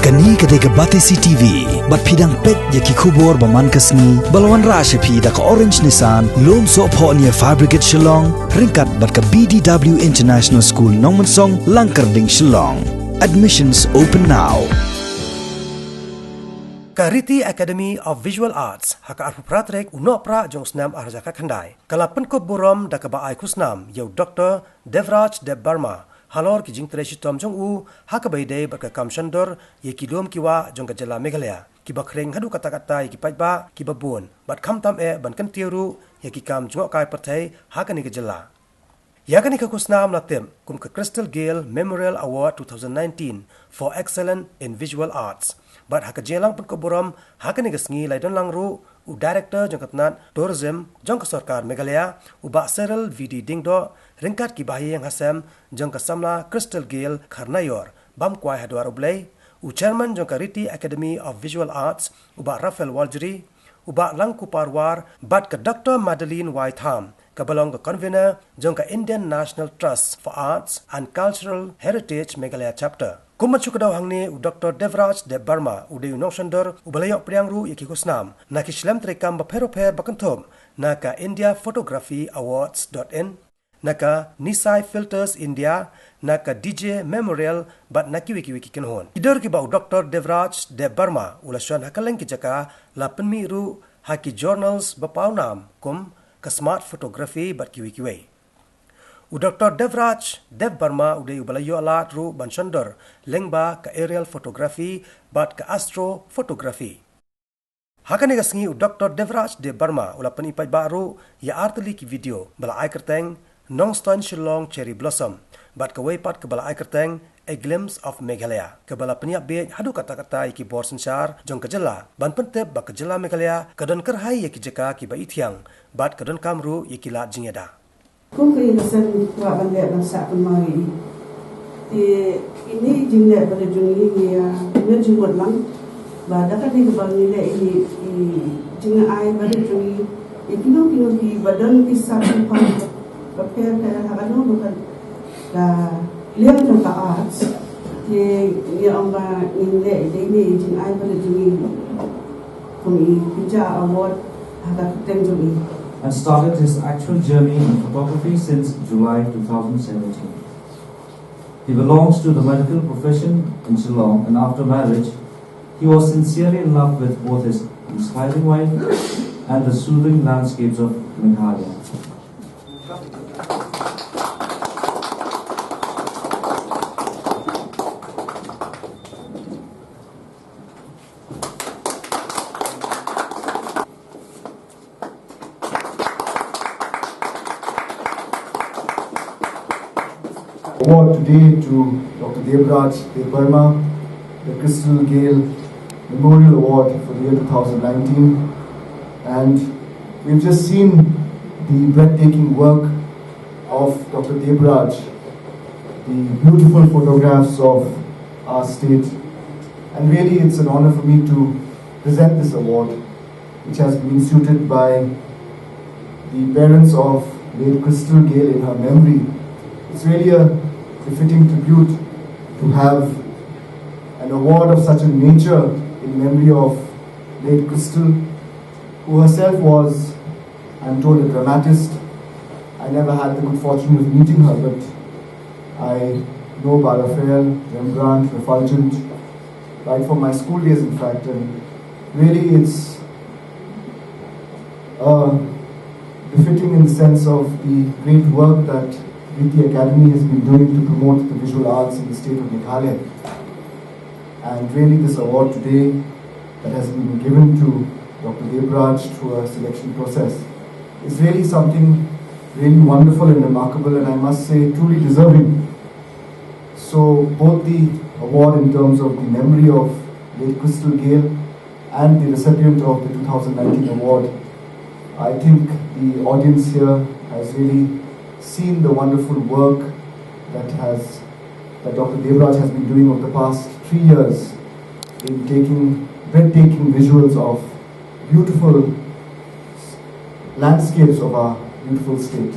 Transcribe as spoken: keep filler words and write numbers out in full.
Kane ka dei ka Batesi T V, bad phi dang peit ïa ki khubor ba man ka sngi, ba la wanrah sha phi da ka Orange Nissan, Lumsohphoh near Fire Brigade Shillong, ryngkat bad ka B D W International School Nongmensong, Langkyrding, Shillong. Admissions open now. Ka Riti Academy of Visual Arts, ha ka arphew phra tarik u Nohprah jong u snem ar hajar khatkhyndai, ka la pynkup burom da kaba ai khusnam ïa u Doktor Devraj Debbarma, halor ki jingtrei shitom jong u, ha kaba ïadei bad ka kam shon dur ïa ki lum ki wah jong ka jylla Meghalaya, kiba khring haduh katta katta ïa ki paidbah kiba bun, bad khamtam eh ban kyntiew ruh ïa ki kam jngohkai pyrthei ha kane ka jylla. Ïa kane ka khusnam la tip kum ka Crystal Gayle Memorial Award two thousand nineteen for Excellence in Visual Arts. Bad ha ka jingïalang pynkup burom ha kane ka sngi la ïadon lang ruh u Director jong ka tnat Tourism jong ka Sorkar Meghalaya, u Bah Cyril V D Diengdoh, ryngkat ki bahaïing hasem jong ka samla Crystal Gayle Kharnaior, bam kwai ha dwar U Blei, u Chairman jong ka Riti Academy of Visual Arts, u Bah Raphael Warjri, u Bah Langkupar War, bad ka Doktor Madeline Y Tham, kaba long ka Convener jong ka Indian National Trust for Arts and Cultural Heritage Meghalaya Chapter. Kum ban shu kdew hangne, u Doktor Devraj Debbarma u dei u nongshon dur uba la ïoh pdiang ruh ïa ki khusnam na ki shlem treikam bapher bapher ba kynthup na ka India Photography Awards dot in, na ka Nisai Filters India, na ka D J Memorial, bad na kiwei kiwei ki kynhun. Ki dur kiba u Doktor Devraj Debbarma u la shon ha kylleng ki jaka la pynmih ruh ha ki journals ba pawnam kum ka Smart Photography bad kiwei kiwei. U Doktor Devraj Debbarma u dei uba la ïoh lad ruh ban shon dur lyngba ka Aerial Photography bad ka Astro Photography. Ha kane ka sngi u Doktor Devraj Debbarma u la pyni paidbah ruh ïa artylli ki video ba la ai kyrteng Nongstoiñ Shillong Cherry Blossom, bad kawei pat kaba la ai kyrteng A Glimpse of Meghalaya, kaba la pynïap bieit haduh katta katta ïa ki bor synshar jong ka jylla, ban pyntip ba ka jylla Meghalaya ka don kyrhai ïa ki jaka kiba ithiang, bad ka donkam ruh ïa ki lad jingïada. Kum ka ïing ka sem kwah ban leh ban sah kynmaw ïa i. Te ine i jingleh ba rit jong i, ngi ïa, ngi ïa jingmut lang ba da kane kaba ngi leh ine i jingai ba rit jong i, ïa kino kino kiba don ki sap ki pang bapher bapher ha kano kano ka liang jong ka arts. Te ngi ong ba ngin leh ine i jingai ba rit jong i. Kum i pynjah award ha ka kyrteng jong i. And started his actual journey in photography since July two thousand seventeen. He belongs to the medical profession in Shillong, and after marriage, he was sincerely in love with both his inspiring wife and the soothing landscapes of Meghalaya. Award today to Doctor Debraj Debbarma, the Crystal Gayle Memorial Award for the year two thousand nineteen. And we've just seen the breathtaking work of Doctor Debraj, the beautiful photographs of our state. And really, it's an honor for me to present this award, which has been instituted by the parents of late Crystal Gayle in her memory. It's really a befitting tribute to have an award of such a nature in memory of late Crystal, who herself was, I'm told, a dramatist. I never had the good fortune of meeting her, but I know about Raphael, Rembrandt, Refulgent, right from my school days, in fact. And really, it's uh, befitting in the sense of the great work that Riti Academy has been doing to promote the visual arts in the state of Meghalaya. And really, this award today that has been given to Doctor Debraj through a selection process is really something really wonderful and remarkable, and I must say, truly deserving. So, both the award in terms of the memory of late Crystal Gayle and the recipient of the two thousand nineteen award, I think the audience here has really seen the wonderful work that has that Doctor Debraj has been doing over the past three years in taking breathtaking visuals of beautiful landscapes of our beautiful state.